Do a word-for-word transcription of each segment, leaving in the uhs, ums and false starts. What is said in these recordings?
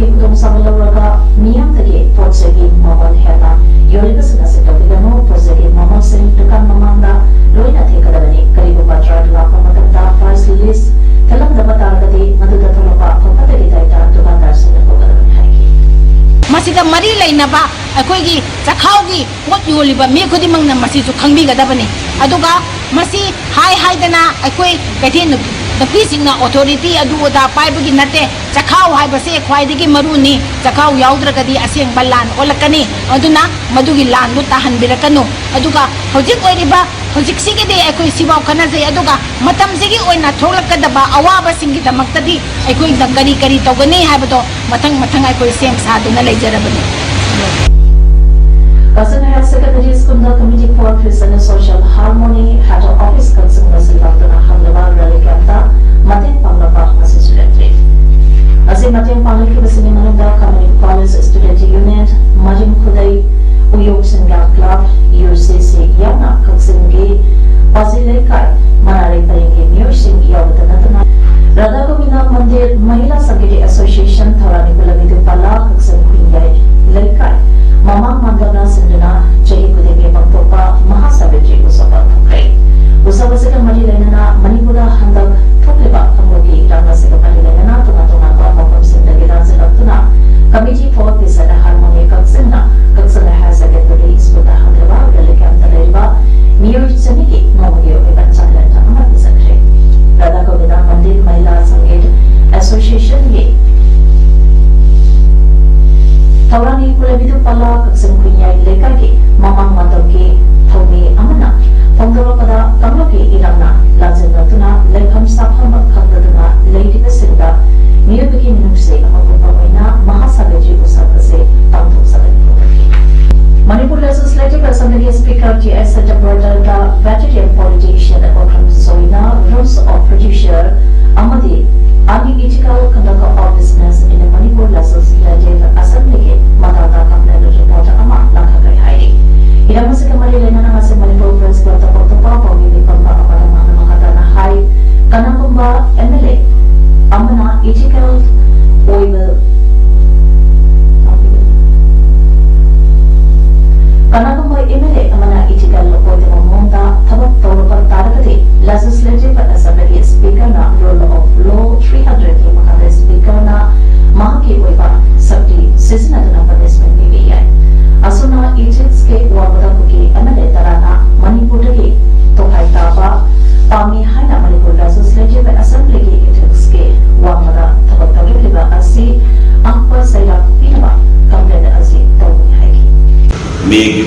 ꯈꯨꯗꯣꯡꯆꯥꯕ ꯂꯧꯔꯒ ꯃꯤꯌꯥꯝꯗꯒꯤ ꯄꯣꯠ ꯆꯩꯒꯤ ꯃꯃꯜ ꯍꯦꯟꯅ ꯌꯣꯜꯂꯤꯕꯁꯤꯡ ꯑꯁꯤ ꯇꯧꯕꯤꯒꯅꯨ꯫ ꯄꯣꯠ ꯆꯩꯒꯤ ꯃꯃꯜꯁꯤꯡ ꯗꯨꯀꯥꯟ ꯃꯃꯥꯡꯗ ꯂꯣꯏꯅ ꯊꯦꯠꯀꯗꯕꯅꯤ꯫ ꯀꯔꯤꯒꯨꯝꯕ ꯗ꯭ꯔꯥꯏꯚ ꯂꯥꯛꯄ ꯃꯇꯝꯗ ꯄ꯭ꯔꯥꯏꯁ ꯂꯤꯁ ꯊꯦꯠꯂꯝꯗꯕ ꯇꯥꯔꯒꯗꯤ ꯃꯗꯨꯗ ꯊꯣꯛꯂꯛꯄ ꯑꯐ ꯐꯠꯇꯒꯤ ꯗꯥꯏꯇꯥ ꯗꯨꯀꯥꯟꯗꯥꯔꯁꯤꯡꯅ ꯄꯨꯒꯗꯕꯅꯤ ꯍꯥꯏꯈꯤ꯫ ꯃꯁꯤꯒ ꯃꯔꯤ ꯂꯩꯅꯕ ꯑꯩꯈꯣꯏꯒꯤ ꯆꯈꯥꯎꯒꯤ ꯄꯣꯠ ꯌꯣꯜꯂꯤꯕ ꯃꯤ ꯈꯨꯗꯤꯡꯃꯛꯅ ꯃꯁꯤꯁꯨ ꯈꯪꯕꯤꯒꯗꯕꯅꯤ꯫ ꯑꯗꯨꯒ ꯃꯁꯤ ꯍꯥꯏ ꯍꯥꯏꯗꯅ ꯑꯩꯈꯣꯏ ꯀꯩꯊꯦꯜ ꯅꯨꯄꯤꯁꯤꯡꯅ ꯑꯣꯊꯣꯔꯤꯇꯤ ꯑꯗꯨ ꯑꯗꯥ ꯄꯥꯏꯕꯒꯤ ꯅꯠꯇꯦ꯫ ꯆꯈꯥꯎ ꯍꯥꯏꯕꯁꯦ ꯈ꯭ꯋꯥꯏꯗꯒꯤ ꯃꯔꯨꯅꯤ꯫ ꯆꯈꯥꯎ ꯌꯥꯎꯗ꯭ꯔꯒꯗꯤ ꯑꯁꯦꯡꯕ ꯂꯥꯟ ꯑꯣꯜꯂꯛꯀꯅꯤ꯫ ꯑꯗꯨꯅ ꯃꯗꯨꯒꯤ ꯂꯥꯟꯗꯨ ꯇꯥꯍꯟꯕꯤꯔꯛꯀꯅꯨ꯫ ꯑꯗꯨꯒ ꯍꯧꯖꯤꯛ ꯑꯣꯏꯔꯤꯕ, ꯍꯧꯖꯤꯛꯁꯤꯒꯤꯗꯤ ꯑꯩꯈꯣꯏ ꯁꯤꯐꯥꯎ ꯈꯟꯅꯖꯩ꯫ ꯑꯗꯨꯒ ꯃꯇꯝꯁꯤꯒꯤ ꯑꯣꯏꯅ ꯊꯣꯛꯂꯛꯀꯗꯕ ꯑꯋꯥꯕꯁꯤꯡꯒꯤꯗꯃꯛꯇꯗꯤ ꯑꯩꯈꯣꯏꯅ ꯀꯔꯤ ꯀꯔꯤ ꯇꯧꯒꯅꯤ ꯍꯥꯏꯕꯗꯣ ꯃꯊꯪ ꯃꯊꯪ ꯑꯩꯈꯣꯏ ꯁꯦꯝ ꯁꯥꯗꯨꯅ ꯂꯩꯖꯔꯕꯅꯤ꯫ Kachin Higher Secondary School the Committee for Peace and Social Harmony head office ꯀꯛꯆꯤꯡꯗ ꯁꯤꯜꯂꯛꯇꯨꯅ ꯍꯪꯂꯕ rally camp ꯇ ꯃꯇꯦꯡ ꯄꯥꯡꯂꯛꯄ ꯉꯁꯤꯁꯨ ꯂꯦꯞꯇ꯭ꯔꯤ꯫ ꯑꯁꯤ ꯃꯇꯦꯡ ꯄꯥꯡꯂꯛꯈꯤꯕꯁꯤꯡꯒꯤ ꯃꯅꯨꯡꯗ ꯀꯃꯜ College Student Union, ꯃꯔꯤꯝ ꯈꯨꯗꯩ, ꯎꯌꯣꯛ ꯁꯤꯡꯒꯥ club, UCC ꯌꯥꯎꯅ ꯀꯛꯆꯤꯡꯒꯤ ꯄꯥꯖꯤ ꯂꯩꯀꯥꯏ, ꯃꯅꯥꯔꯩ ꯄꯔꯦꯡꯒꯤ ꯃꯤꯑꯣꯏꯁꯤꯡ ꯌꯥꯎꯕꯇ ꯅꯠꯇꯅ ꯔꯥꯙꯥ ꯒꯣꯕꯤꯟꯗ ꯃꯟꯗꯤꯔ ꯃꯍꯤꯂꯥ ꯁꯪꯒꯤꯠ Association, ꯊꯧꯔꯥꯅꯤ ꯀꯨꯂꯕꯤꯗꯨ ꯄꯂꯥ, ꯀꯛꯆꯤꯡ ꯈꯨꯟꯌꯥꯏ ꯂꯩꯀꯥꯏ, ꯃꯃꯥꯡ ꯃꯥꯡꯗꯝꯅ ꯁꯤꯟꯗꯨꯅ ꯆꯍꯤ ꯈꯨꯗꯤꯡꯒꯤ ꯄꯥꯡꯊꯣꯛꯄ ꯃꯍꯥꯁꯥꯕꯤꯇ꯭ꯔꯤ ꯎꯠꯁꯕ ꯄꯥꯡꯊꯣꯛꯈ꯭ꯔꯦ꯫ ꯎꯠꯁꯕ ꯑꯁꯤꯒ ꯃꯔꯤ ꯂꯩꯅꯅ ꯃꯅꯤꯄꯨꯔꯗ ꯍꯟꯗꯛ ꯊꯣꯛꯂꯤꯕ ꯀꯥꯡꯂꯨꯞꯀꯤ ꯏꯔꯥꯡ ꯑꯁꯤꯒ ꯃꯔꯤ ꯂꯩꯅꯅ ꯇꯣꯉꯥꯟ ꯇꯣꯉꯥꯟꯕ ꯃꯐꯝꯁꯤꯡꯗꯒꯤ ꯂꯥꯟꯖꯦꯜꯂꯛꯇꯨꯅ Committee for Peace and Harmony ꯀꯛꯆꯤꯡꯅ Kakching Higher Secondary School ꯗ ꯍꯧꯈꯤꯕ rally camp ꯇ ꯂꯩꯔꯤꯕ ꯃꯤꯑꯣꯏ ꯆꯅꯤꯒꯤ ꯅꯣꯡꯃꯒꯤ ꯑꯣꯏꯕ ꯆꯥꯛꯂꯦꯟ ꯑꯃ ꯄꯤꯖꯈ꯭ꯔꯦ꯫ ꯔꯥꯙꯥ ꯒꯣꯕꯤꯟꯗ ꯃꯟꯗꯤꯔ ꯃꯍꯤꯂꯥ ꯁꯪꯒꯤꯠ Association ꯒꯤ ꯊꯧꯔꯥꯅꯤ ꯀꯨꯂꯕꯤꯗꯨ ꯄꯂꯥ ꯀꯛꯆꯤꯡ ꯈꯨꯟꯌꯥꯏ ꯂꯩꯀꯥꯏꯒꯤ ꯃꯃꯥꯡ ꯃꯇꯝꯒꯤ ꯊꯧꯃꯤ ꯑꯃꯅ ꯐꯣꯡꯗꯣꯔꯛꯄꯗ ꯀꯥꯡꯂꯨꯞꯀꯤ ꯏꯔꯥꯡꯅ ꯂꯥꯟꯖꯦꯟꯅꯗꯨꯅ ꯂꯩꯐꯝ ꯆꯥꯐꯝ ꯈꯪꯗꯗꯨꯅ ꯂꯩꯔꯤꯕꯁꯤꯡꯗ ꯃꯤꯑꯣꯏꯕꯒꯤ ꯃꯤꯅꯨꯡꯁꯤ ꯑꯃꯒꯨꯝꯕ ꯑꯣꯏꯅ ꯃꯍꯥꯁꯥꯒꯔꯖꯤ ꯎꯠꯁꯕ ꯑꯁꯤ ꯄꯥꯡꯊꯣꯛꯆꯒꯅꯤ ꯐꯣꯡꯗꯣꯛꯈꯤ꯫ Manipur Legislative Assembly Speaker T I Satyabrata the Veteran Politician ꯀꯣꯀ꯭ꯔꯝ ꯖꯣꯏꯅ Rules of Procedure ꯑꯃꯗꯤ Unethical Conduct of Business in Manipur Legislative Assembly ꯒꯤ ꯃꯇꯥꯡꯗ ꯀꯝꯄ꯭ꯂꯦꯟ ꯔꯤꯄꯣꯔꯠ ꯑꯃ ꯂꯥꯡꯈꯠꯈ꯭ꯔꯦ ꯍꯥꯏꯔꯤ꯫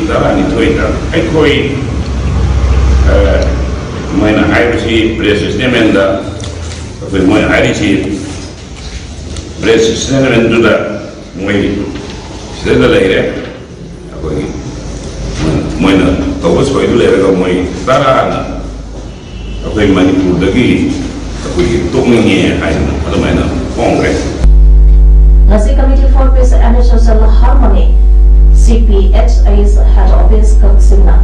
ꯇꯔꯥꯅꯤꯊꯣꯏꯗ ꯑꯩꯈꯣꯏ, ꯑ, ꯃꯣꯏꯅ ꯍꯥꯏꯕꯁꯤ ꯄ꯭ꯔꯦꯁ ꯁ꯭ꯇꯦꯠꯃꯦꯟꯗ ꯑꯩꯈꯣꯏ ꯃꯣꯏ ꯍꯥꯏꯔꯤꯁꯤ ꯄ꯭ꯔꯦꯁ ꯁ꯭ꯇꯦꯠꯃꯦꯟꯗꯨꯗ ꯃꯣꯏ ꯁꯤꯗ ꯂꯩꯔꯦ꯫ ꯑꯩꯈꯣꯏꯒꯤ ꯃꯣꯏꯅ ꯇꯧꯕ ꯁꯣꯏꯗꯨ ꯂꯩꯔꯒ ꯃꯣꯏ ꯇꯔꯥꯅ ꯑꯩꯈꯣꯏ ꯃꯅꯤꯄꯨꯔꯗꯒꯤ ꯑꯩꯈꯣꯏꯒꯤ ꯇꯣꯛꯅꯤꯡꯉꯦ ꯍꯥꯏꯗꯅ ꯑꯗꯨꯃꯥꯏꯅ ꯐꯣꯡꯈ꯭ꯔꯦ꯫ ꯉꯁꯤ Committee for Peace and Social Harmony, C P H I's head office ꯀꯛꯆꯤꯡꯅ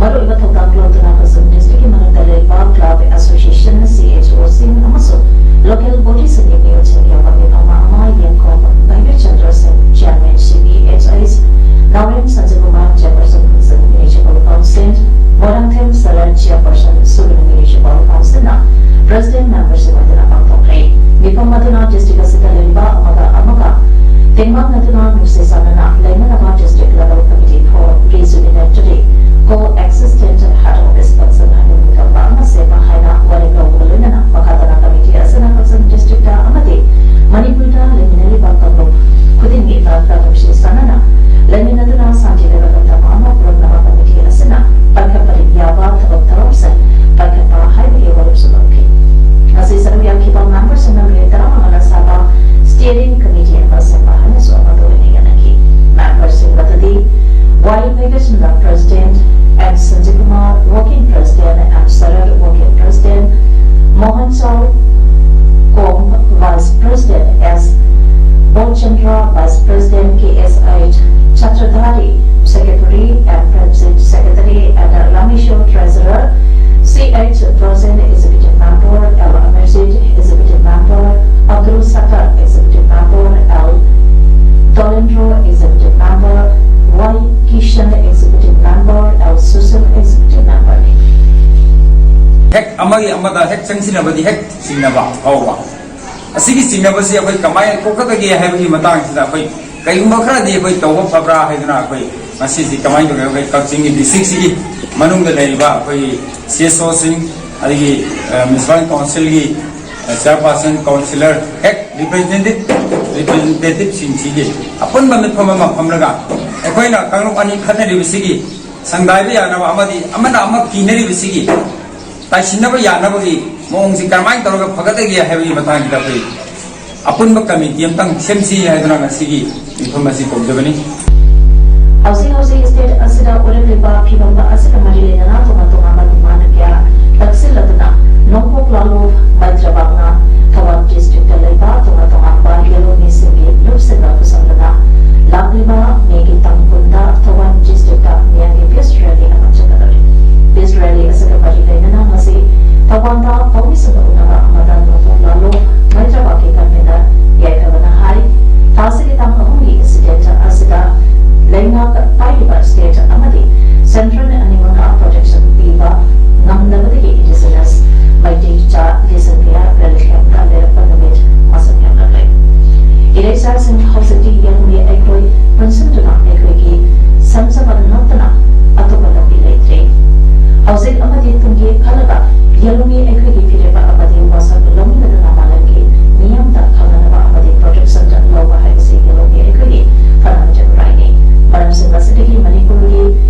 ꯃꯔꯨꯑꯣꯏꯕ ꯊꯧꯗꯥꯡ ꯂꯧꯗꯨꯅ ꯀꯛꯆꯤꯡ district ꯀꯤ ꯃꯅꯨꯡꯗ ꯂꯩꯔꯤꯕ club, association, C H O ꯁꯤꯡ ꯑꯃꯁꯨꯡ local body ꯁꯤꯡꯒꯤ ꯃꯤꯑꯣꯏꯁꯤꯡ ꯌꯥꯎꯕ ꯃꯤꯐꯝ ꯑꯃ ꯌꯦꯡꯈꯣ ꯚꯩꯕꯤꯔ ꯆꯟꯗ꯭ꯔ ꯁꯤꯡ, chairman, C P H I's, ꯅꯥꯎꯔꯦꯝ ꯁꯟꯖꯤꯕꯀꯨꯃꯥꯔ, chairperson, ꯀꯛꯆꯤꯡ municipal council, ꯃꯣꯏꯔꯥꯡꯊꯦꯝ ꯁꯔꯠ, chairperson, ꯁꯨꯒꯅꯨ municipal council ꯅ president member ꯁꯤꯡ ꯑꯣꯏꯗꯨꯅ ꯄꯥꯡꯊꯣꯛꯈ꯭ꯔꯦ꯫ ꯃꯤꯐꯝ ꯑꯗꯨꯅ district ꯑꯁꯤꯗ ꯂꯩꯔꯤꯕ ꯑꯃꯒ ꯑꯃꯒ ꯇꯦꯡꯕꯥꯡꯅꯗꯨꯅ ꯅꯨꯡꯁꯤ ꯆꯥꯟꯅꯅ ꯂꯩꯅꯅꯕ district level committee for reunion to the co-existent head office function ꯍꯥꯏꯕ ꯃꯤꯡꯊꯣꯜ ꯑꯃ ꯁꯦꯝꯕ ꯍꯥꯏꯅ ꯋꯥꯔꯦꯞ ꯂꯧꯕꯒ ꯂꯣꯏꯅꯅ ꯃꯈꯥ ꯇꯥꯅ committee ꯑꯁꯤꯅ ꯀꯛꯆꯤꯡ district ꯇ ꯑꯃꯗꯤ ꯃꯅꯤꯄꯨꯔꯗ ꯂꯩꯃꯤꯟꯅꯔꯤꯕ ꯀꯥꯡꯂꯨꯞ ꯈꯨꯗꯤꯡꯒꯤ ꯃꯔꯛꯇ ꯅꯨꯡꯁꯤ ꯆꯥꯟꯅꯅ ꯂꯩꯃꯤꯟꯅꯗꯨꯅ ꯁꯥꯟꯇꯤ ꯂꯩꯕꯥꯛ ꯇꯝꯕ ꯑꯃ ꯄꯨꯔꯛꯅꯕ committee ꯑꯁꯤꯅ ꯄꯥꯏꯈꯠꯄꯗ ꯌꯥꯕ ꯊꯕꯛ ꯊꯧꯔꯝꯁꯤꯡ ꯄꯥꯏꯈꯠꯄ ꯍꯥꯏꯕꯒꯤ ꯋꯥꯔꯦꯞꯁꯨ ꯂꯧꯈꯤ꯫ ꯉꯁꯤ ꯁꯔꯨꯛ ꯌꯥꯈꯤꯕ member ꯁꯤꯡꯅ ꯃꯤꯑꯣꯏ ꯇꯔꯥꯃꯉꯥꯅ ꯁꯥꯕ steering committee ꯑꯃ ꯁꯦꯝꯕ ꯍꯥꯏꯅꯁꯨ ꯑꯃꯠꯇ ꯑꯣꯏꯅ ꯌꯥꯅꯈꯤ꯫ Member ꯁꯤꯡ ꯑꯗꯨꯗꯤ Y Bhagyachandra, president, M Sanjibkumar, working president, M Sarat, working president, Mohan Chao Kom, vice president, S Bolchandra, vice president, K S H Chatradhari, secretary, M Premjit, secretary, N Lameshwar, treasurer, C H Brojen, executive member, L Amarjit, executive member, Abdul Sattar, executive member, L Dolendro, executive member, Y Kishan, executive member, L Sushil, executive member ꯅꯤ꯫ ꯍꯦꯛ ꯑꯃꯒꯤ ꯑꯃꯗ ꯍꯦꯛ ꯆꯪꯁꯤꯟꯅꯕꯗꯤ ꯍꯦꯛ ꯆꯤꯡꯅꯕ ꯐꯥꯎꯕ꯫ ꯑꯁꯤꯒꯤ ꯆꯤꯡꯅꯕꯁꯤ ꯑꯩꯈꯣꯏ ꯀꯃꯥꯏꯅ ꯀꯣꯛꯀꯗꯒꯦ ꯍꯥꯏꯕꯒꯤ ꯃꯇꯥꯡꯁꯤꯗ ꯑꯩꯈꯣꯏ ꯀꯔꯤꯒꯨꯝꯕ ꯈꯔꯗꯤ ꯑꯩꯈꯣꯏ ꯇꯧꯕ ꯐꯕ꯭ꯔꯥ ꯍꯥꯏꯗꯅ ꯑꯩꯈꯣꯏ ꯉꯁꯤꯁꯤ ꯀꯃꯥꯏꯅ ꯇꯧꯒꯦ, ꯑꯩꯈꯣꯏ ꯀꯛꯆꯤꯡꯒꯤ district ꯁꯤꯒꯤ ꯃꯅꯨꯡꯗ ꯂꯩꯔꯤꯕ ꯑꯩꯈꯣꯏ ꯁꯤ ꯑꯦꯁ ꯑꯣꯁꯤꯡ, ꯑꯗꯒꯤ, ꯑ, municipal council ꯒꯤ, ꯑ, chairperson, councillor, ꯍꯦꯛ representative, representative ꯁꯤꯡꯁꯤꯒꯤ ꯑꯄꯨꯟꯕ ꯃꯤꯐꯝ ꯑꯃ ꯐꯝꯂꯒ ꯑꯩꯈꯣꯏꯅ ꯀꯥꯡꯂꯨꯞ ꯑꯅꯤ ꯈꯠꯅꯔꯤꯕꯁꯤꯒꯤ ꯁꯪꯗꯥꯏꯕ ꯌꯥꯅꯕ ꯑꯃꯗꯤ ꯑꯃꯅ ꯑꯃ ꯀꯤꯅꯔꯤꯕꯁꯤꯒꯤ ꯇꯥꯏꯁꯤꯟꯅꯕ ꯌꯥꯅꯕꯒꯤ ꯃꯑꯣꯡꯁꯤ ꯀꯔꯝꯍꯥꯏꯅ ꯇꯧꯔꯒ ꯐꯒꯠꯂꯒꯦ ꯍꯥꯏꯕꯒꯤ ꯃꯇꯥꯡꯁꯤꯗ ꯑꯩꯈꯣꯏ ꯑꯄꯨꯟꯕ ꯀꯃꯤꯇꯤ ꯑꯃꯇꯪ ꯁꯦꯝꯁꯤ ꯍꯥꯏꯗꯨꯅ ꯉꯁꯤꯒꯤ ꯃꯤꯐꯝ ꯑꯁꯤ ꯀꯧꯖꯕꯅꯤ꯫ ꯍꯧꯖꯤꯛ ꯍꯧꯖꯤꯛ ꯁ꯭ꯇꯦꯠ ꯑꯁꯤꯗ ꯑꯣꯏꯔꯛꯂꯤꯕ ꯐꯤꯕꯝ ꯑꯁꯤꯒ ꯃꯔꯤ ꯂꯩꯅꯅ ꯇꯣꯉꯥꯟ ꯇꯣꯉꯥꯟꯕ ꯗꯤꯃꯥꯟ ꯀꯌꯥ ꯇꯛꯁꯤꯜꯂꯗꯨꯅ ꯅꯣꯡꯄꯣꯛ ꯂꯥꯂꯨ ꯃꯩꯇ꯭ꯔꯕꯥꯛꯅ ꯊꯧꯕꯥꯜ ꯗꯤꯁꯇ꯭ꯔꯤꯛꯇ ꯂꯩꯕ ꯇꯣꯉꯥꯟ ꯇꯣꯉꯥꯟꯕ ꯌꯦꯜꯍꯧꯃꯤꯁꯤꯡꯒꯤ ꯂꯨꯞꯁꯤꯟꯕ ꯈꯨꯠꯁꯝꯗꯨꯅ ꯂꯥꯛꯂꯤꯕ ꯃꯦꯒꯤ ꯇꯥꯡ ꯀꯨꯟꯗ ꯊꯧꯕꯥꯜ ꯗꯤꯁꯇ꯭ꯔꯤꯛꯇ ꯃꯤꯌꯥꯝꯒꯤ ꯄꯤꯁ ꯔꯦꯂꯤ ꯑꯃ ꯆꯠꯀꯗꯧꯔꯤ꯫ ꯄꯤꯁ ꯔꯦꯂꯤ ꯑꯁꯤꯒ ꯃꯔꯤ ꯂꯩꯅꯅ ꯉꯁꯤ ꯊꯧꯕꯥꯜꯗ ꯄꯥꯎꯃꯤꯁꯤꯡꯒ ꯎꯅꯕ ꯑꯃꯗ ꯅꯣꯡꯄꯣꯛ ꯂꯥꯂꯨ ꯃꯩꯇ꯭ꯔꯕꯥꯛꯀꯤ ꯀꯟꯚꯦꯅꯔ ꯌꯥꯏꯐꯕꯅ ꯍꯥꯏ, ꯊꯥ ꯑꯁꯤꯒꯤ ꯇꯥꯡ ꯑꯍꯨꯝꯒꯤ ꯏꯟꯁꯤꯗꯦꯟꯠ ꯑꯁꯤꯗ ꯂꯩꯉꯥꯛ ꯄꯥꯏꯔꯤꯕ ꯁ꯭ꯇꯦꯠ ꯑꯃꯗꯤ ꯁꯦꯟꯇ꯭ꯔꯦꯜ ꯑꯅꯤꯃꯛꯅ ꯄ꯭ꯔꯣꯇꯦꯛꯁꯟ ꯄꯤꯕ ꯉꯝꯗꯕꯗꯒꯤ ꯏꯟꯗꯤꯖꯤꯅꯁ ꯃꯩꯇꯩ ꯆꯥ ꯂꯤꯁꯤꯡ ꯀꯌꯥ ꯔꯦꯂꯤ ꯀꯦꯝꯞꯇ ꯂꯩꯔꯛꯄ ꯅꯨꯃꯤꯠ ꯃꯁꯛ ꯌꯥꯝꯂꯛꯂꯦ꯫ ꯏꯔꯩꯆꯥꯁꯤꯡ ꯍꯧꯖꯤꯛꯇꯤ ꯌꯦꯡꯂꯤ ꯑꯩꯈꯣꯏ ꯄꯨꯟꯁꯤꯟꯗꯨꯅ ꯑꯩꯈꯣꯏꯒꯤ ꯁꯦꯝꯖꯕ ꯅꯠꯇꯅ ꯑꯇꯣꯞꯄ ꯂꯝꯕꯤ ꯂꯩꯇ꯭ꯔꯦ꯫ ꯍꯧꯖꯤꯛ ꯑꯃꯗꯤ ꯇꯨꯡꯒꯤ ꯈꯜꯂꯒ ꯌꯦꯜꯍꯧꯃꯤ ꯑꯩꯈꯣꯏꯒꯤ ꯐꯤꯔꯦꯞ ꯑꯃꯗꯤ ꯋꯥꯁꯛ ꯂꯧꯃꯤꯟꯅꯗꯨꯅ ꯃꯥꯂꯦꯝꯒꯤ ꯃꯤꯌꯥꯝꯗ ꯈꯪꯍꯟꯅꯕ ꯑꯃꯗꯤ ꯄ꯭ꯔꯣꯇꯦꯛꯁꯟ ꯂꯧꯕ ꯍꯥꯏꯕꯁꯤ ꯌꯦꯜꯍꯧꯃꯤ ꯑꯩꯈꯣꯏꯒꯤ ꯐꯅꯕ ꯆꯦꯡꯕ꯭ꯔꯥꯏꯅꯤ꯫ ꯃꯔꯝꯁꯤꯡ ꯑꯁꯤꯗꯒꯤ ꯃꯅꯤꯄꯨꯔꯒꯤ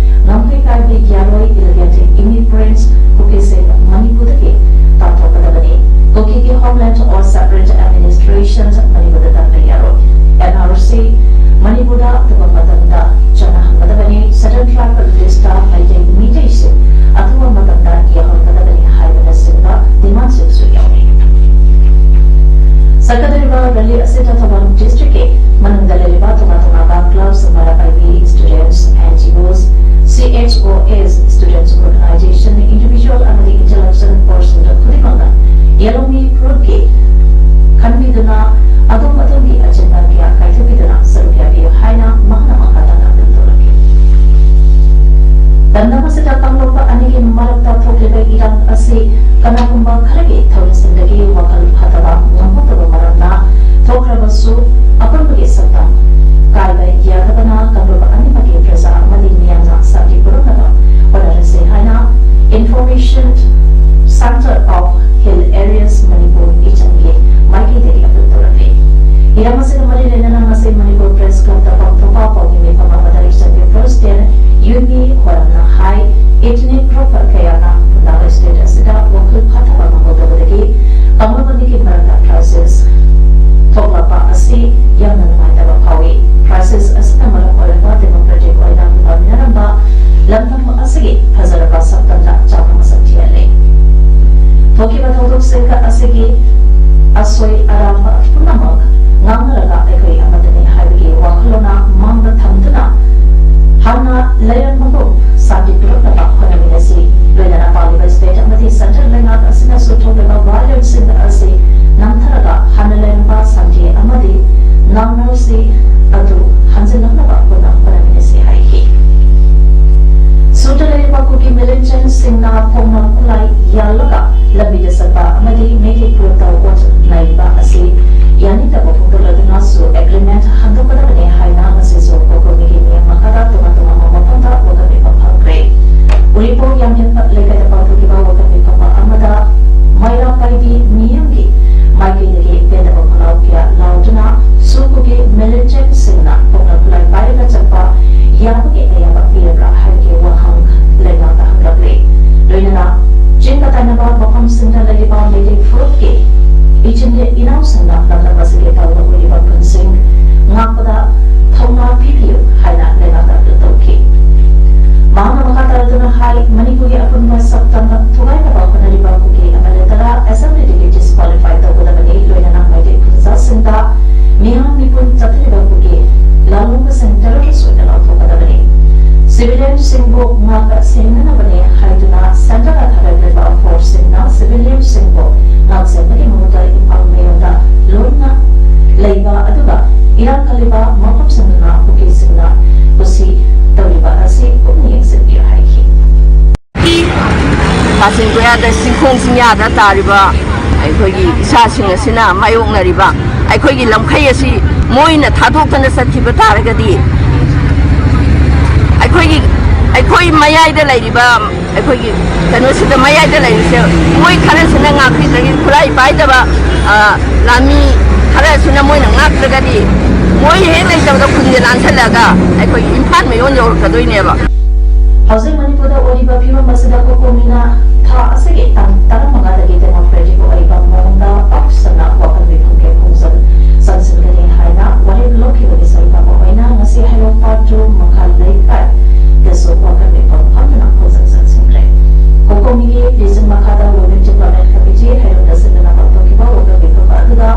ꯉꯝꯈꯩ ꯀꯥꯏꯕ ꯌꯥꯔꯣꯏ, ꯏꯂꯤꯒꯦꯟꯠ ꯏꯃꯤꯒ꯭ꯔꯦꯟꯠ ꯀꯨꯀꯤꯁꯤꯡ ꯃꯅꯤꯄꯨꯔꯗꯒꯤ ꯇꯥꯟꯊꯣꯛꯀꯗꯕꯅꯤ꯫ ꯀꯨꯀꯤꯒꯤ ꯍꯣꯝꯂꯦꯟꯗ ꯑꯣꯔ ꯁꯦꯄꯔꯦꯠ ꯑꯦꯗꯃꯤꯅꯤꯁꯇ꯭ꯔꯦꯁꯟ ꯃꯅꯤꯄꯨꯔꯗ ꯇꯝꯕ ꯌꯥꯔꯣꯏ꯫ ꯑꯦꯟ ꯑꯥꯔ ꯑꯗꯨ ꯍꯟꯖꯤꯜꯂꯛꯅꯕ ꯄꯨꯟꯅ ꯍꯣꯠꯅꯃꯤꯟꯅꯁꯤ ꯍꯥꯏꯈꯤ꯫ ꯁꯨꯗ ꯂꯩꯔꯤꯕ ꯀꯨꯀꯤ ꯃꯤꯂꯤꯇꯦꯟꯠꯁꯤꯡꯅ ꯈꯣꯡꯅ ꯈꯨꯠꯂꯥꯏ ꯌꯥꯜꯂꯒ ꯂꯝꯕꯤꯗ ꯆꯠꯄ ꯑꯃꯗꯤ ꯃꯩꯇꯩ ꯐꯨꯔꯨꯞꯇ ꯋꯥꯆꯠꯅꯔꯤꯕ ꯑꯁꯤ ꯌꯥꯅꯤꯡꯗꯕ ꯐꯣꯡꯗꯣꯛꯂꯗꯨꯅꯁꯨ ꯑꯦꯒ꯭ꯔꯤꯃꯦꯟꯠ ꯍꯟꯗꯣꯛꯀꯗꯕꯅꯤ ꯍꯥꯏꯅ ꯉꯁꯤꯁꯨ ꯀꯣꯀꯣꯃꯤꯒꯤ ꯃꯤꯌꯥꯝ ꯃꯈꯥꯗ ꯇꯣꯉꯥꯟ ꯇꯣꯉꯥꯟꯕ ꯃꯐꯝꯗ ꯋꯥꯀꯠ ꯃꯤꯐꯝ ꯐꯪꯈ꯭ꯔꯦ꯫ ꯎꯔꯤꯄꯣꯛ ꯌꯥꯝꯌꯦꯟꯄꯠ ꯂꯩꯀꯥꯏꯗ ꯄꯥꯡꯊꯣꯛꯈꯤꯕ ꯋꯥꯀꯠ ꯃꯤꯐꯝ ꯑꯃꯗ ꯃꯩꯔꯥ ꯄꯥꯏꯕꯤ ꯃꯤꯌꯥꯝꯒꯤ ꯃꯥꯏꯀꯩꯗꯒꯤ ꯄꯦꯟꯗꯕ ꯈꯣꯜꯂꯥꯎ ꯀꯌꯥ ꯂꯥꯎꯗꯨꯅ ꯁꯨꯀꯨꯒꯤ ꯃꯤꯂꯤꯇꯦꯟꯠꯁꯤꯡꯅ ꯈꯣꯡꯅ ꯈꯨꯠꯂꯥꯏ ꯄꯥꯏꯔꯒ ꯆꯠꯄ ꯌꯥꯕꯒꯤ ꯑꯌꯥꯕ ꯄꯤꯔꯕ꯭ꯔꯥ ꯍꯥꯏꯕꯒꯤ ꯋꯥꯍꯪ ꯂꯩꯉꯥꯛꯇ ꯍꯪꯂꯛꯂꯤ꯫ ꯂꯣꯏꯅꯅ ꯆꯤꯡ ꯀꯇꯥꯏꯅꯕ ꯃꯐꯝꯁꯤꯡꯗ ꯂꯩꯔꯤꯕ ꯃꯩꯇꯩ ꯐꯨꯔꯨꯞꯀꯤ ꯏꯆꯤꯟ ꯏꯅꯥꯎꯁꯤꯡꯅ ꯂꯝꯗꯝ ꯑꯁꯤꯒꯤ ꯇꯥꯎꯗ ꯑꯣꯏꯔꯤꯕ ꯈꯨꯟꯁꯤꯡ ꯉꯥꯛꯄꯗ ꯊꯧꯅꯥ ꯄꯤꯕꯤꯌꯨ ꯍꯥꯏꯅ ꯂꯩꯉꯥꯛꯇ ꯑꯄꯤꯜ ꯇꯧꯈꯤ꯫ ꯃꯍꯥꯛꯅ ꯃꯈꯥ ꯇꯥꯔꯗꯨꯅ ꯍꯥꯏ, ꯃꯅꯤꯄꯨꯔꯒꯤ ꯑꯄꯨꯟꯕ ꯁꯛꯇꯝ ꯊꯨꯒꯥꯏꯅꯕ ꯍꯣꯠꯅꯔꯤꯕ ꯀꯨꯀꯤ ꯑꯦꯝ ꯑꯦꯜ ꯑꯦ ꯇꯔꯥ ꯑꯦꯁꯦꯝꯕ꯭ꯂꯤꯗꯒꯤ ꯗꯤꯁꯀ꯭ꯋꯥꯂꯤꯐꯥꯏ ꯇꯧꯒꯗꯕꯅꯤ, ꯂꯣꯏꯅꯅ ꯃꯩꯇꯩ ꯈꯨꯟꯖꯥꯁꯤꯡꯗ ꯃꯤꯌꯥꯝ ꯃꯤꯄꯨꯟ ꯆꯠꯊꯔꯤꯕ ꯀꯨꯀꯤ ꯂꯥꯂꯣꯡꯕꯁꯤꯡ ꯇꯦꯔꯣꯔꯤꯁ ꯑꯣꯏꯅ ꯂꯥꯎꯊꯣꯛꯀꯗꯕꯅꯤ꯫ ꯁꯤꯚꯤꯂꯤꯌꯟꯁꯤꯡꯕꯨ ꯉꯥꯛ ꯁꯦꯟꯅꯅꯕꯅꯤ ꯍꯥꯏꯗꯨꯅ ꯁꯦꯟꯇꯔꯗ ꯊꯥꯗꯔꯤꯕ ꯐꯣꯔꯁꯁꯤꯡꯅ ꯁꯤꯚꯤꯂꯤꯌꯟꯁꯤꯡꯕꯨ ꯉꯥꯛ ꯁꯦꯟꯕꯒꯤ ꯃꯍꯨꯠꯇ ꯏꯝꯐꯥꯜ ꯃꯌꯣꯟꯗ ꯂꯣꯏꯅ ꯂꯩꯕ ꯑꯗꯨꯒ ꯏꯔꯥꯡ ꯀꯜꯂꯤꯕ ꯃꯐꯝꯁꯤꯡꯗꯅ ꯀꯨꯀꯤꯁꯤꯡꯅ ꯀꯨꯁꯤ ꯇꯧꯔꯤꯕ ꯑꯁꯤ ꯀꯨꯞꯅ ꯌꯦꯡꯁꯤꯟꯕꯤꯌꯨ ꯍꯥꯏꯈꯤ꯫ ꯀꯥꯆꯤꯟ ꯀꯣꯌꯥꯗ, ꯆꯤꯡꯈꯣꯡ ꯆꯤꯡꯌꯥꯗ ꯇꯥꯔꯤꯕ ꯑꯩꯈꯣꯏꯒꯤ ꯏꯆꯥꯁꯤꯡ ꯑꯁꯤꯅ ꯃꯥꯌꯣꯛꯅꯔꯤꯕ ꯑꯩꯈꯣꯏꯒꯤ ꯂꯝꯈꯩ ꯑꯁꯤ ꯃꯣꯏꯅ ꯊꯥꯗꯣꯛꯇꯅ ꯆꯠꯈꯤꯕ ꯇꯥꯔꯒꯗꯤ, ꯑꯩꯈꯣꯏꯒꯤ, ꯑꯩꯈꯣꯏ ꯃꯌꯥꯏꯗ ꯂꯩꯔꯤꯕ, ꯑꯩꯈꯣꯏꯒꯤ ꯀꯩꯅꯣꯁꯤꯗ ꯃꯌꯥꯏꯗ ꯂꯩꯔꯤꯁꯦ, ꯃꯣꯏ ꯈꯔꯁꯤꯅ ꯉꯥꯛꯄꯤꯗ꯭ꯔꯒꯗꯤ, ꯈꯨꯠꯂꯥꯏ ꯄꯥꯏꯗꯕ, ꯑ, ꯂꯥꯟꯃꯤ ꯈꯔꯁꯤꯅ ꯃꯣꯏꯅ ꯉꯥꯛꯇ꯭ꯔꯒꯗꯤ, ꯃꯣꯏ ꯍꯦꯛ ꯂꯩꯇꯕꯗ ꯈꯨꯟꯁꯦ ꯂꯥꯟꯁꯜꯂꯛꯑꯒ ꯑꯩꯈꯣꯏꯒꯤ ꯏꯝꯐꯥꯜ ꯃꯌꯣꯟ ꯌꯧꯔꯛꯀꯗꯣꯏꯅꯦꯕ꯫ ꯍꯧꯖꯤꯛ ꯃꯅꯤꯄꯨꯔꯗ ꯑꯣꯏꯔꯤꯕ ꯐꯤꯕꯝ ꯑꯁꯤꯗ ꯀꯣꯀꯣꯃꯤꯅ ꯊꯥ ꯑꯁꯤꯒꯤ ꯇꯥꯡ ꯇꯔꯥꯃꯉꯥꯗꯒꯤ ꯗꯦꯃꯣꯀ꯭ꯔꯦꯇꯤꯛ ꯑꯣꯏꯕ ꯃꯑꯣꯡꯗ ꯄꯥꯛ ꯁꯟꯅ ꯋꯥꯐꯝ ꯃꯤꯐꯝꯒꯤ ꯈꯣꯡꯖꯪ ꯆꯪꯁꯤꯟꯒꯅꯤ ꯍꯥꯏꯅ ꯋꯥꯔꯦꯞ ꯂꯧꯈꯤꯕꯒꯤ ꯁꯔꯨꯛ ꯑꯃ ꯑꯣꯏꯅ ꯉꯁꯤ ꯍꯩꯔꯣꯛ ꯄꯥꯠ ꯇꯨ ꯃꯈꯥ ꯂꯩꯀꯥꯏꯗꯁꯨ ꯋꯥꯐꯝ ꯃꯤꯐꯝ ꯐꯝꯗꯨꯅ ꯈꯣꯡꯖꯪ ꯆꯪꯁꯤꯟꯈ꯭ꯔꯦ꯫ ꯀꯣꯀꯣꯃꯤꯒꯤ ꯂꯤꯆꯤꯟ ꯃꯈꯥꯗ Women Development Committee ꯍꯩꯔꯣꯛꯇ ꯁꯤꯟꯗꯨꯅ ꯄꯥꯡꯊꯣꯛꯈꯤꯕ ꯋꯥꯐꯝ ꯃꯤꯐꯝ ꯑꯗꯨꯗ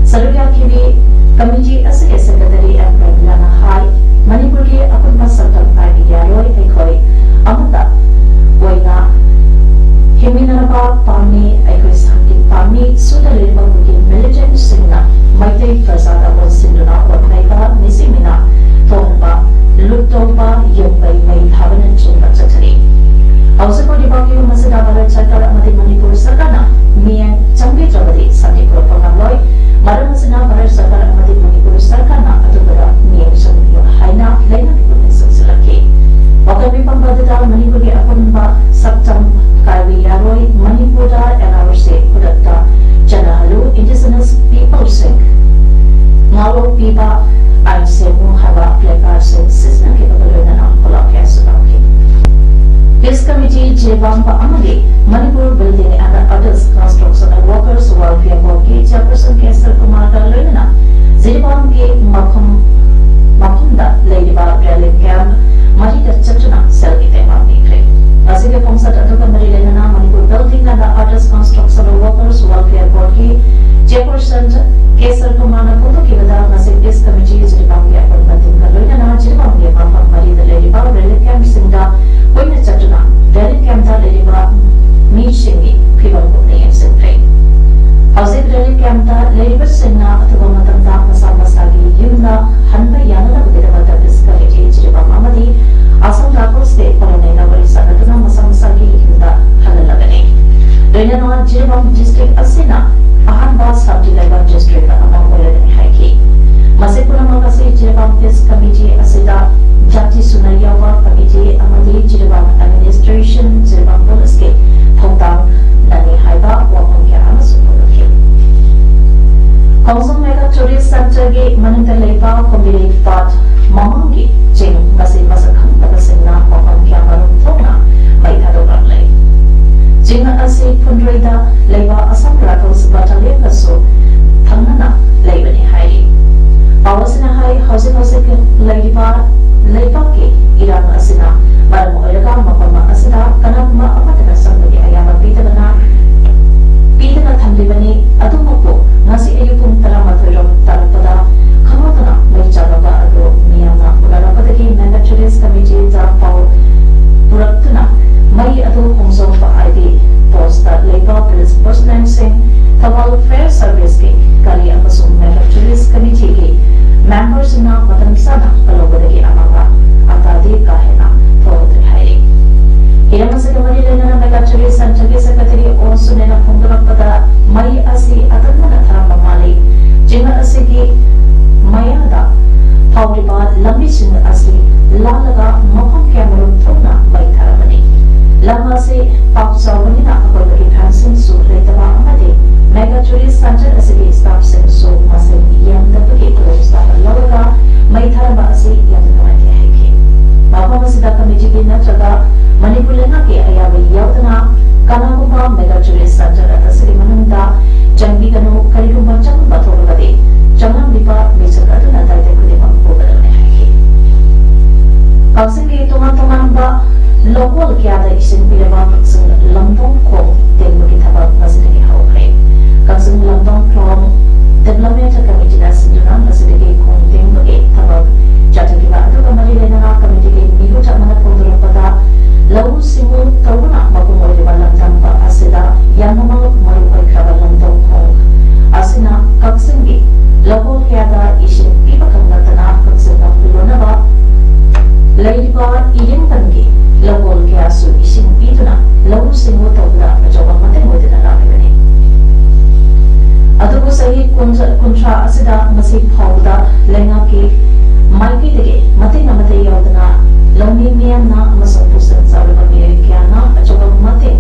ꯁꯔꯨꯛ ꯌꯥꯈꯤꯕꯤ ꯀꯃꯤꯇꯤ ꯑꯁꯤꯒꯤ ꯁꯦꯀ꯭ꯔꯦꯇꯔꯤ ꯑꯦꯝ ꯄ꯭ꯔꯦꯃꯤꯂꯥꯅ ꯍꯥꯏ, ꯃꯅꯤꯄꯨꯔꯒꯤ ꯑꯄꯨꯟꯕ ꯁꯛꯇꯝ ꯀꯥꯏꯕ ꯌꯥꯔꯣꯏ, ꯑꯩꯈꯣꯏ ꯑꯃꯠꯇ ꯑꯣꯏꯅ ꯍꯤꯡꯃꯤꯟꯅꯅꯕ ꯄꯥꯝꯃꯤ, ꯑꯩꯈꯣꯏ ꯁꯥꯟꯇꯤ ꯄꯥꯝꯃꯤ, ꯋꯥꯡꯕ ꯑꯃꯗꯤ Manipur Building and Others Construction Workers Welfare Board ꯀꯤ Chairperson ꯀꯦ ꯁꯔꯀꯨꯃꯥꯔꯒ ꯂꯣꯏꯅꯅ ꯖꯤꯔꯤꯕꯥꯝꯒꯤ ꯃꯐꯝ, ꯃꯐꯝꯗ ꯂꯩꯔꯤꯕ relief camp ꯃꯔꯤꯗ ꯆꯠꯇꯨꯅ ꯁꯦꯜꯒꯤ ꯇꯦꯡꯕꯥꯡ ꯄꯤꯈ꯭ꯔꯦ꯫ ꯉꯁꯤꯒꯤ ꯈꯣꯡꯆꯠ ꯑꯗꯨꯒ ꯃꯔꯤ ꯂꯩꯅꯅ Manipur Building and Others Construction Workers Welfare Board ꯀꯤ Chairperson ꯀꯦ ꯁꯔꯀꯨꯃꯥꯔꯅ ꯐꯣꯡꯗꯣꯛꯈꯤꯕꯗ, ꯉꯁꯤ Peace Committee ꯖꯤꯔꯤꯕꯥꯝꯒꯤ ꯑꯄꯨꯟꯕ team ꯒ ꯂꯣꯏꯅꯅ ꯖꯤꯔꯤꯕꯥꯝꯒꯤ ꯃꯐꯝ ꯃꯔꯤꯗ ꯂꯩꯔꯤꯕ relief camp ꯁꯤꯡꯗ ꯀꯣꯏꯅ ꯆꯠꯇꯨꯅ relief camp ꯇ ꯂꯩꯔꯤꯕ ꯃꯤꯁꯤꯡꯒꯤ ꯐꯤꯕꯝ ꯀꯨꯞꯅ ꯌꯦꯡꯁꯤꯟꯈ꯭ꯔꯦ꯫ ꯍꯧꯖꯤꯛ relief camp ꯇ ꯂꯩꯔꯤꯕꯁꯤꯡꯅ ꯑꯊꯨꯕ ꯃꯇꯝꯗ ꯃꯁꯥ ꯃꯁꯥꯒꯤ ꯌꯨꯝꯗ ꯍꯟꯕ ꯌꯥꯅꯅꯕꯒꯤꯗꯃꯛꯇ Peace Committee ꯖꯤꯔꯤꯕꯥꯝ ꯑꯃꯗꯤ Assam Rifles ꯀꯤ colonel ꯅ ꯋꯥꯔꯤ ꯁꯥꯅꯗꯨꯅ ꯃꯁꯥ ꯃꯁꯥꯒꯤ ꯌꯨꯝꯗ ꯍꯜꯍꯜꯂꯒꯅꯤ꯫ ꯂꯣꯏꯅꯅ ꯖꯤꯔꯤꯕꯥꯝ district ꯑꯁꯤꯅ ꯑꯍꯥꯟꯕ safety level district ꯑꯃ ꯑꯣꯏꯔꯒꯅꯤ ꯍꯥꯏꯈꯤ꯫ ꯃꯁꯤ ꯄꯨꯝꯅꯃꯛ ꯑꯁꯤ ꯖꯤꯔꯤꯕꯥꯝ Peace Committee ꯑꯁꯤꯗ ꯖꯥꯇꯤ ꯁꯨꯅ ꯌꯥꯎꯕ committee ꯑꯃꯗꯤ ꯖꯤꯔꯤꯕꯥꯝ administration, ꯖꯤꯔꯤꯕꯥꯝ police ꯀꯤ ꯊꯧꯗꯥꯡꯅꯅꯤ ꯍꯥꯏꯕ ꯋꯥꯐꯝ ꯀꯌꯥ ꯑꯃꯁꯨ ꯐꯣꯡꯗꯣꯛꯈꯤ꯫ ꯈꯣꯡꯖꯣꯝ Mega Tourist Centre ꯒꯤ ꯃꯅꯨꯡꯗ ꯂꯩꯕ ꯀꯣꯝꯕꯤꯔꯩ ꯄꯥꯠ ꯃꯃꯥꯡꯒꯤ ꯆꯤꯡ ꯉꯁꯤ ꯃꯁꯛ ꯈꯪꯗꯕꯁꯤꯡꯅ ꯃꯐꯝ ꯀꯌꯥꯃꯔꯨꯝ ꯊꯣꯛꯅ ꯃꯩ ꯊꯥꯗꯣꯛꯂꯛꯂꯦ꯫ ꯆꯤꯡ ꯑꯁꯤ ꯐꯨꯟꯗ꯭ꯔꯣꯏꯗ ꯂꯩꯕ Assam Rifles Battalion ꯒꯁꯨ ꯊꯪꯅꯅ ꯂꯩꯕꯅꯤ ꯍꯥꯏꯔꯤ꯫ ꯄꯥꯎ ꯑꯁꯤꯅ ꯍꯥꯏ, ꯍꯧꯖꯤꯛ ꯍꯧꯖꯤꯛ ꯂꯩꯔꯤꯕ ꯂꯩꯕꯥꯛꯀꯤ ꯏꯔꯥꯡ ꯑꯁꯤꯅ ꯃꯔꯝ ꯑꯣꯏꯔꯒ ꯃꯐꯝ ꯑꯁꯤꯗ ꯀꯅꯥꯒꯨꯝꯕ ꯑꯃꯠꯇꯅ ꯆꯪꯕꯒꯤ ꯑꯌꯥꯕ ꯄꯤꯗꯕꯅ, ꯄꯤꯗꯅ ꯊꯝꯂꯤꯕꯅꯤ꯫ ꯑꯗꯨꯃꯛꯄꯨ ꯉꯁꯤ ꯑꯌꯨꯛ ꯄꯨꯡ ꯇꯔꯥꯃꯥꯊꯣꯏ ꯔꯣꯝ ꯇꯥꯔꯛꯄꯗ ꯈꯪꯍꯧꯗꯅ ꯃꯩ ꯆꯥꯛꯂꯛꯄ ꯑꯗꯨ ꯂꯧꯀꯣꯜ ꯀꯌꯥꯗ ꯏꯁꯤꯡ ꯄꯤꯔꯕ ꯀꯛꯆꯤꯡ ꯂꯝꯗꯣꯡ ꯈꯣꯡ ꯇꯦꯡꯕꯒꯤ ꯊꯕꯛ ꯉꯁꯤꯗꯒꯤ ꯍꯧꯈ꯭ꯔꯦ꯫ ꯀꯛꯆꯤꯡ ꯂꯝꯗꯣꯡ ꯈꯣꯡ Development Committeeꯅ ꯁꯤꯟꯗꯨꯅ ꯉꯁꯤꯗꯒꯤ ꯈꯣꯡ ꯇꯦꯡꯕꯒꯤ ꯊꯕꯛ ꯆꯠꯊꯈꯤꯕ ꯑꯗꯨꯒ ꯃꯔꯤ ꯂꯩꯅꯕ committeeꯒꯤ ꯃꯤꯍꯨꯠ ꯑꯃꯅ ꯐꯣꯡꯗꯣꯔꯛꯄꯗ, ꯂꯧꯎ ꯁꯤꯡꯎ ꯇꯧꯕꯅ ꯃꯄꯨꯡ ꯑꯣꯏꯔꯤꯕ ꯂꯝꯗꯝ ꯑꯁꯤꯗ ꯌꯥꯝꯅꯃꯛ ꯃꯔꯨ ꯑꯣꯏꯈ꯭ꯔꯕ ꯂꯝꯗꯣꯡ ꯈꯣꯡ ꯑꯁꯤꯅ ꯀꯛꯆꯤꯡꯒꯤ ꯂꯧꯀꯣꯜ ꯀꯌꯥꯗ ꯏꯁꯤꯡ ꯄꯤꯕ ꯈꯛ ꯅꯠꯇꯅ ꯀꯛꯆꯤꯡ ꯂꯝ ꯄꯨꯂꯣꯅꯕ ꯂꯩꯔꯤꯕ ꯏꯔꯤꯡꯗꯝꯒꯤ ꯂꯧꯀꯣꯜ ꯀꯌꯥꯁꯨ ꯏꯁꯤꯡ ꯄꯤꯗꯨꯅ ꯂꯧꯎ ꯁꯤꯡꯎ ꯇꯧꯕꯗ ꯑꯆꯧꯕ ꯃꯇꯦꯡ ꯑꯣꯏꯗꯨꯅ ꯂꯥꯛꯂꯤꯕꯅꯤ꯫ ꯑꯗꯨꯕꯨ ꯆꯍꯤ ꯀꯨꯟ, ꯀꯨꯟꯊ꯭ꯔꯥ ꯑꯁꯤꯗ ꯃꯁꯤ ꯐꯥꯎꯕꯗ ꯂꯩꯉꯥꯛꯀꯤ ꯃꯥꯏꯀꯩꯗꯒꯤ ꯃꯇꯦꯡ ꯑꯃꯠꯇ ꯌꯥꯎꯗꯅ ꯂꯧꯃꯤ ꯃꯤꯌꯥꯝꯅ ꯑꯃꯁꯨꯡ ꯄꯨꯛꯆꯦꯜ ꯆꯥꯎꯔꯕ ꯃꯤꯑꯣꯏ ꯀꯌꯥꯅ ꯑꯆꯧꯕ ꯃꯇꯦꯡ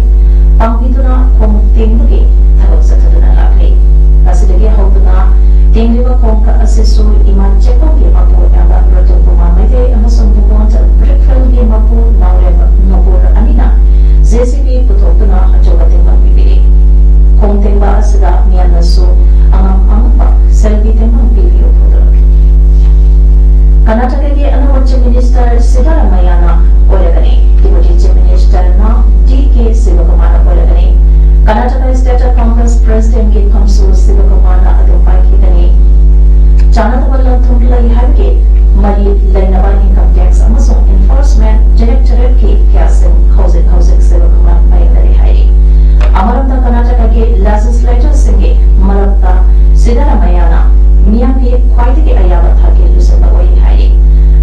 ꯄꯥꯡꯕꯤꯗꯨꯅ ꯈꯣꯡ ꯇꯦꯡꯕꯒꯤ ꯊꯕꯛ ꯆꯠꯊꯗꯨꯅ ꯂꯥꯛꯂꯤ꯫ ꯃꯁꯤꯗꯒꯤ ꯍꯧꯗꯨꯅ ꯇꯦꯡꯂꯤꯕ ꯈꯣꯡ ꯑꯁꯤꯁꯨ ꯏꯃꯥ ꯆꯦꯛꯐꯝꯒꯤ ꯃꯄꯨ ꯑꯌꯥꯝꯕ ꯔꯇꯟ ꯀꯨꯃꯥꯔ ꯃꯩꯇꯩ ꯑꯃꯁꯨꯡ ꯃꯨꯕꯣꯟ ꯕ꯭ꯔꯤꯛꯐꯤꯜꯒꯤ ꯃꯄꯨ ꯅꯥꯎꯔꯦꯝ ꯅꯣꯀꯨꯔ ꯑꯅꯤꯅ JCB ꯄꯨꯊꯣꯛꯇꯨꯅ ꯑꯆꯧꯕ ꯇꯦꯡꯕꯥꯡ ꯄꯤꯕꯤꯔꯤ꯫ ꯈꯣꯡ ꯇꯦꯡꯕ ꯑꯁꯤꯗ ꯃꯤꯌꯥꯝꯅꯁꯨ ꯑꯉꯝ ꯑꯉꯝꯕ ꯁꯦꯜꯒꯤ ꯇꯦꯡꯕꯥꯡ ꯄꯤꯕꯤꯌꯨ ꯐꯣꯡꯗꯣꯔꯛꯈꯤ꯫ ꯀꯔꯅꯥꯇꯀꯒꯤ ꯑꯅꯧꯕ Chief Minister ꯁꯤꯗꯥꯔꯥꯃꯩꯌꯥꯅ ꯑꯣꯏꯔꯒꯅꯤ꯫ Deputy Chief Ministerꯅ DK ꯁꯤꯕꯀꯨꯃꯥꯔꯅ ꯑꯣꯏꯔꯒꯅꯤ꯫ ꯀꯔꯅꯥꯇꯀ State Congress Presidentꯀꯤ ꯐꯝꯁꯨ ꯁꯤꯕꯀꯨꯃꯥꯔꯅ ꯑꯗꯨꯝ ꯄꯥꯏꯈꯤꯒꯅꯤ꯫ ꯆꯥꯟꯅꯗꯕ ꯂꯟ-ꯊꯨꯝ ꯂꯩ ꯍꯥꯏꯕꯒꯤ ꯃꯔꯤ ꯂꯩꯅꯕ Income Tax ꯑꯃꯁꯨꯡ Enforcement Directorateꯀꯤ case ꯁꯤꯡ ꯍꯧꯖꯤꯛ ꯍꯧꯖꯤꯛ ꯁꯤꯕꯀꯨꯃꯥꯔ ꯃꯥꯌꯣꯛꯅꯔꯤ ꯍꯥꯏꯔꯤ꯫ ꯑꯃꯔꯣꯝꯗ ꯀꯔꯅꯥꯇꯀꯒꯤ legislatorꯁꯤꯡꯒꯤ ꯃꯔꯛꯇ ꯁꯤꯗꯥꯔꯥꯃꯩꯌꯥꯅ ꯃꯤꯌꯥꯝꯒꯤ ꯈ꯭ꯋꯥꯏꯗꯒꯤ ꯑꯌꯥꯕ ꯊꯥꯛꯀꯤ ꯂꯨꯆꯤꯡꯕ ꯑꯣꯏꯔꯤ ꯍꯥꯏꯔꯤ꯫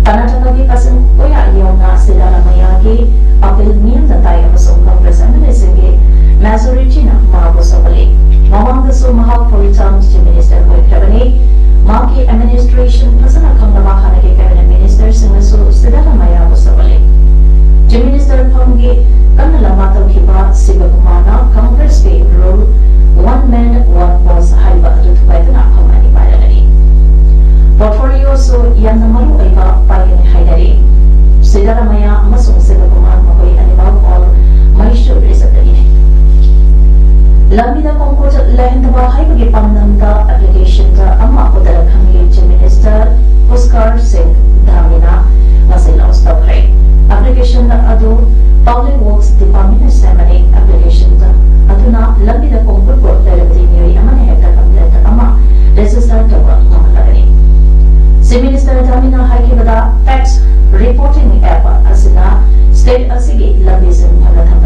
ꯀꯔꯅꯥꯇꯀꯒꯤ ꯀꯥꯆꯤꯟ ꯀꯣꯌꯥ ꯌꯧꯅ ꯁꯤꯗꯥꯔꯥꯃꯩꯌꯥꯒꯤ appeal ꯃꯤꯌꯥꯝꯅ ꯇꯥꯏ ꯑꯃꯁꯨꯡ Congress MLAꯁꯤꯡꯒꯤ majorityꯅ ꯃꯍꯥꯛꯄꯨ ꯁꯧꯒꯠꯂꯤ꯫ ꯃꯃꯥꯡꯗꯁꯨ ꯃꯍꯥꯛ four term Chief Minister ꯑꯣꯏꯈ꯭ꯔꯕꯅꯤ꯫ ꯃꯍꯥꯛꯀꯤ administration ꯐꯖꯅ ꯈꯪꯂꯕ Chief Minister ꯙꯔꯃꯦꯟꯗ꯭ꯔꯅ ꯍꯥꯏꯈꯤꯕꯗ, tax reporting app ꯑꯁꯤꯅ state ꯑꯁꯤꯒꯤ ꯂꯝꯕꯤꯁꯤꯡ ꯐꯒꯠꯍꯟꯕ